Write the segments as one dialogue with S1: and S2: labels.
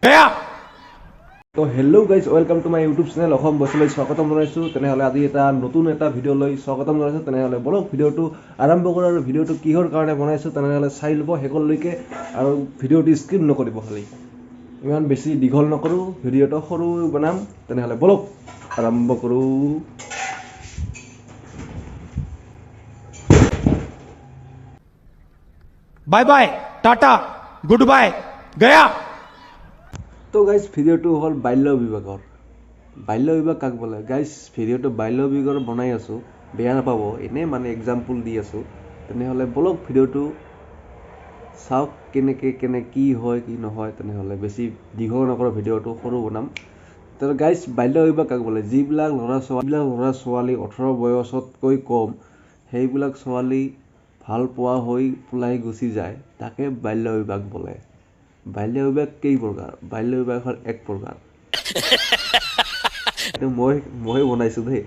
S1: गया।
S2: তো hello guys, welcome to my YouTube channel Assam বছৰলৈ স্বাগতম জনাইছোঁ। তেনেহ'লে আজি এটা নতুন এটা ভিডিঅ' লৈ স্বাগতম জনাইছোঁ। তেনেহ'লে বলক, ভিডিঅ'টো আৰম্ভ কৰোঁ। আৰু ভিডিঅ'টো কিহৰ কাৰণে বনাইছোঁ, তেনেহ'লে চাই ল'ব শেষলৈকে আৰু ভিডিঅ'টো স্কিপ নকৰিব। খালি ইমান বেছি দীঘল নকৰোঁ, ভিডিঅ'টো সৰু বনাম। তেনেহ'লে বলক, আৰম্ভ কৰোঁ।
S1: Bye bye, tata, good bye, गया।
S2: তো গাইজ, ভিডিঅ'টো হ'ল বাল্য বিবাহৰ। বাল্য বিবাহ কাক বোলে? গাইজ, ভিডিঅ'টো বাল্য বিবাহৰ বনাই আছোঁ, বেয়া নাপাব, এনেই মানে এক্সাম্পল দি আছোঁ। তেনেহ'লে বলক, ভিডিঅ'টো চাওক কেনেকৈ কেনে কি হয় কি নহয়। তেনেহ'লে বেছি দীঘল নকৰোঁ, ভিডিঅ'টো সৰু বনাম। তো গাইজ, বাল্য বিবাহ কাক বোলে? যিবিলাক ল'ৰা ছোৱালী 18 বয়সতকৈ কম, সেইবিলাক ছোৱালী ভাল পোৱা হৈ পলাই গুচি যায়, তাকে বাল্য বিবাহ বোলে। বাল্য বিবাহ কেই প্ৰকাৰ? বাল্য বিবাহ হ'ল এক প্ৰকাৰ। এইটো মই বনাইছোঁ দেই,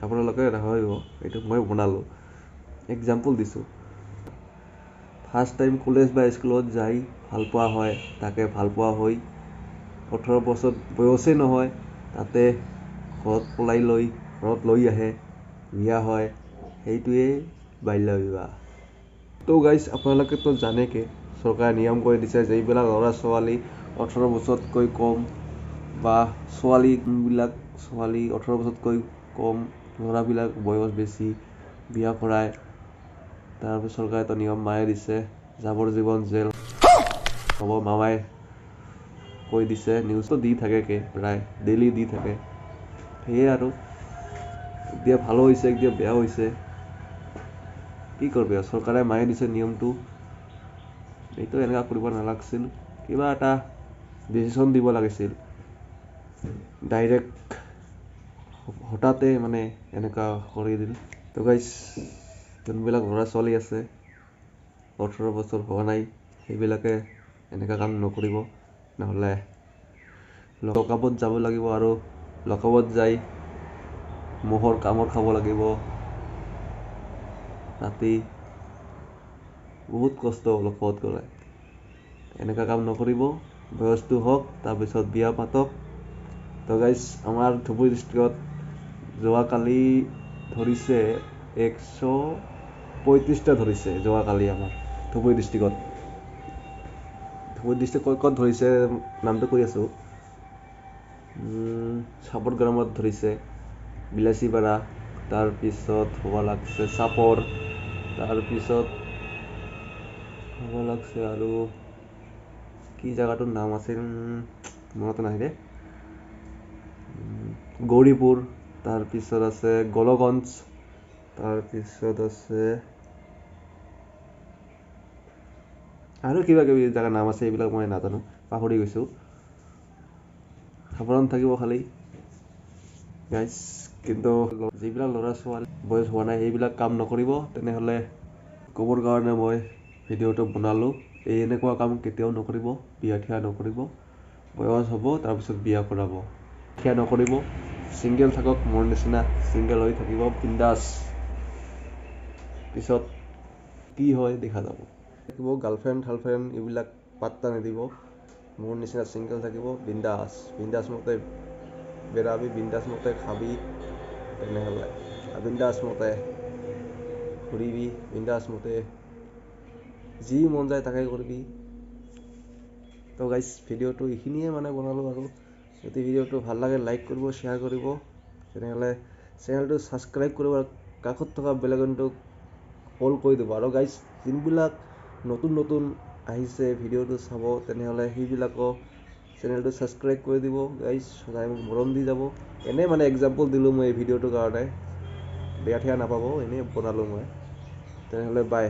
S2: আপোনালোকে নাভাবিব, এইটো মই বনালোঁ, এক্সাম্পল দিছোঁ। ফাৰ্ষ্ট টাইম কলেজ বা স্কুলত যাই ভাল পোৱা হয়, তাকে ভাল পোৱা হৈ 18 বছৰ বয়সেই নহয়, তাতে ঘৰত পলাই লৈ ঘৰত লৈ আহে, বিয়া হয়, সেইটোৱেই বাল্য বিবাহ। তো গাইজ, আপোনালোকেতো জানেকে চৰকাৰে নিয়ম কৰি দিছে, যিবিলাক ল'ৰা ছোৱালী 18 বছৰতকৈ কম বা ছোৱালীবিলাক ছোৱালী 18 বছৰতকৈ কম, ল'ৰাবিলাক বয়স বেছি, বিয়া কৰাই, তাৰপিছত চৰকাৰে এটা নিয়ম মাৰি দিছে, যাৱজ্জীৱন জেল হ'ব। মামাই কৈ দিছে, নিউজটো দি থাকে কে প্ৰায় ডেইলি দি থাকে। সেয়ে আৰু এতিয়া ভালো হৈছে, এতিয়া বেয়াও হৈছে, কি কৰিবি আৰু, চৰকাৰে মাৰি দিছে নিয়মটো। এইটো এনেকুৱা কৰিব নালাগিছিল, কিবা এটা ডিচিশ্যন দিব লাগিছিল। ডাইৰেক্ট হঠাতে মানে এনেকুৱা কৰি দিল। তো গাইজ, যোনবিলাক ল'ৰা ছোৱালী আছে 18 বছৰ হোৱা নাই, সেইবিলাকে এনেকুৱা কাম নকৰিব, নহ'লে লকআপত যাব লাগিব আৰু লকআপত যাই মহৰ কামোৰ খাব লাগিব ৰাতি, বহুত কষ্ট লকআপত গ'লে। এনেকুৱা কাম নকৰিব, বয়সটো হওক, তাৰপিছত বিয়া পাতক। তো গাইজ, আমাৰ ধুবুৰী ডিষ্ট্ৰিক্টত যোৱাকালি ধৰিছে, 135টা ধৰিছে যোৱাকালি আমাৰ ধুবুৰী ডিষ্ট্ৰিক্টত। ধুবুৰী ডিষ্ট্ৰিক্ট ক'ত ক'ত ধৰিছে নামটো কৈ আছোঁ। চাপৰগ্ৰামত ধৰিছে, বিলাচীপাৰা, তাৰপিছত হ'ব লাগছে চাপৰ, তাৰপিছত হ'ব লাগছে আৰু কি জেগাটোৰ নাম আছিল মনত নাহে দেই, গৌৰীপুৰ, তাৰপিছত আছে গোলকগঞ্জ, তাৰপিছত আছে আৰু কিবা কিবি জেগাৰ নাম আছে, এইবিলাক মই নাজানো, পাহৰি গৈছোঁ। সাৱধান থাকিব খালি গাইজ। কিন্তু যিবিলাক ল'ৰা ছোৱালী বয়স হোৱা নাই, সেইবিলাক কাম নকৰিব। তেনেহ'লে ক'বৰ কাৰণে মই ভিডিঅ'টো বনালোঁ। এই এনেকুৱা কাম কেতিয়াও নকৰিব, বিয়া থিয়া নকৰিব, বয়স হ'ব তাৰপিছত বিয়া কৰাব, থিয়া নকৰিব, ছিংগল থাকক, মোৰ নিচিনা ছিংগল হৈ থাকিব বিন্দাছ, পিছত কি হয় দেখা যাব। থাকিব গাৰ্লফ্ৰেণ্ড চাৰ্লফ্ৰেণ্ড এইবিলাক পাত্তা নিদিব, মোৰ নিচিনা ছিংগল থাকিব বিন্দাছ, বিন্দাছ মতে বেৰাবি, বিন্দাছ মতে খাবি, তেনেহ'লে বিন্দাছ মতে ঘূৰিবি, বিন্দাছ মতে যি মন যায় তাকে কৰিবি। তো গাইজ, ভিডিঅ'টো এইখিনিয়ে মানে বনালোঁ আৰু যদি ভিডিঅ'টো ভাল লাগে লাইক কৰিব, শ্বেয়াৰ কৰিব, তেনেহ'লে চেনেলটো ছাবস্ক্ৰাইব কৰিব আৰু কাষত থকা বেল আইকনটো অল কৰি দিব। আৰু গাইজ, যোনবিলাক নতুন নতুন আহিছে ভিডিঅ'টো চাব, তেনেহ'লে সেইবিলাকো চেনেলটো ছাবস্ক্ৰাইব কৰি দিব গাইজ, সদায় মোক মৰম দি যাব। এনেই মানে এক্সাম্পল দিলোঁ মই এই ভিডিঅ'টোৰ কাৰণে, বেয়া থেয়া নাপাব, এনেই বনালোঁ মই। তেনেহ'লে বাই।